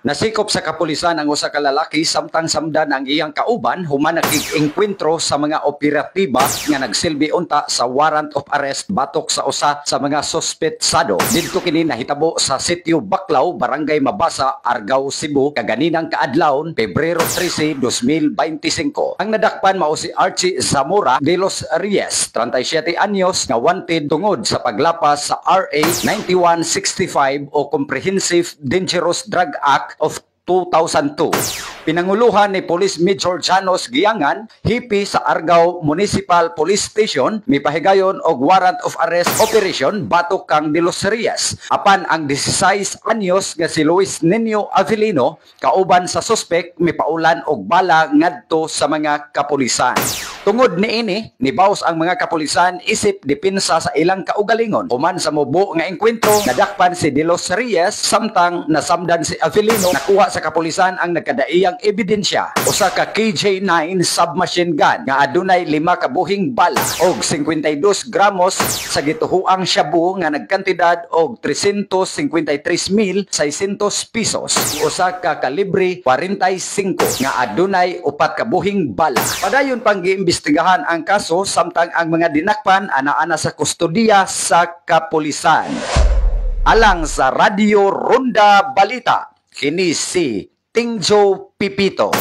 Nasikop sa kapulisan ang usa ka lalaki samtang samdan ang iyang kauban human nakig-engkwentro sa mga operatiba nga nagsilbi unta sa warrant of arrest batok sa usa sa mga suspetsado. Didto kini nahitabo sa Sitio Baklaw, Barangay Mabasa, Argao, Cebu kaganinang kaadlawon, Pebrero 13, 2025. Ang nadakpan mao si Archie Zamora de los Reyes, 37 anyos, nga wanted tungod sa paglapas sa RA 9165 o Comprehensive Dangerous Drug Act of 2002. Pinanguluhan ni Police Major Janos Giangan, hepe sa Argao Municipal Police Station, mipahigayon og warrant of arrest operation batok kang de los Reyes. Apan ang 16 anyos nga si Luis Nino Avelino, kauban sa suspect, mipaulan og bala ngadto sa mga kapulisan. Tungod niini, nibaws ang mga kapulisan isip depensa sa ilang kaugalingon. Human sa mubo nga engkwentro, nadakpan si De Los Reyes samtang nasamdan si Avelino. Nakuha sa kapulisan ang nagkadaiyang ebidensya. Usa ka KJ-9 submachine gun nga adunay 5 ka buhing bala og 52 gramos sa gituhuang shabu nga nagkantidad og 353,600 pesos. Usa ka kalibre 45 nga adunay 4 ka buhing bala. Padayon pang giimbestigahan ang kaso samtang ang mga dinakpan ana-ana sa kustodiya sa kapulisan. Alang sa Radyo Ronda Balita, kini si Tingjo Pipito.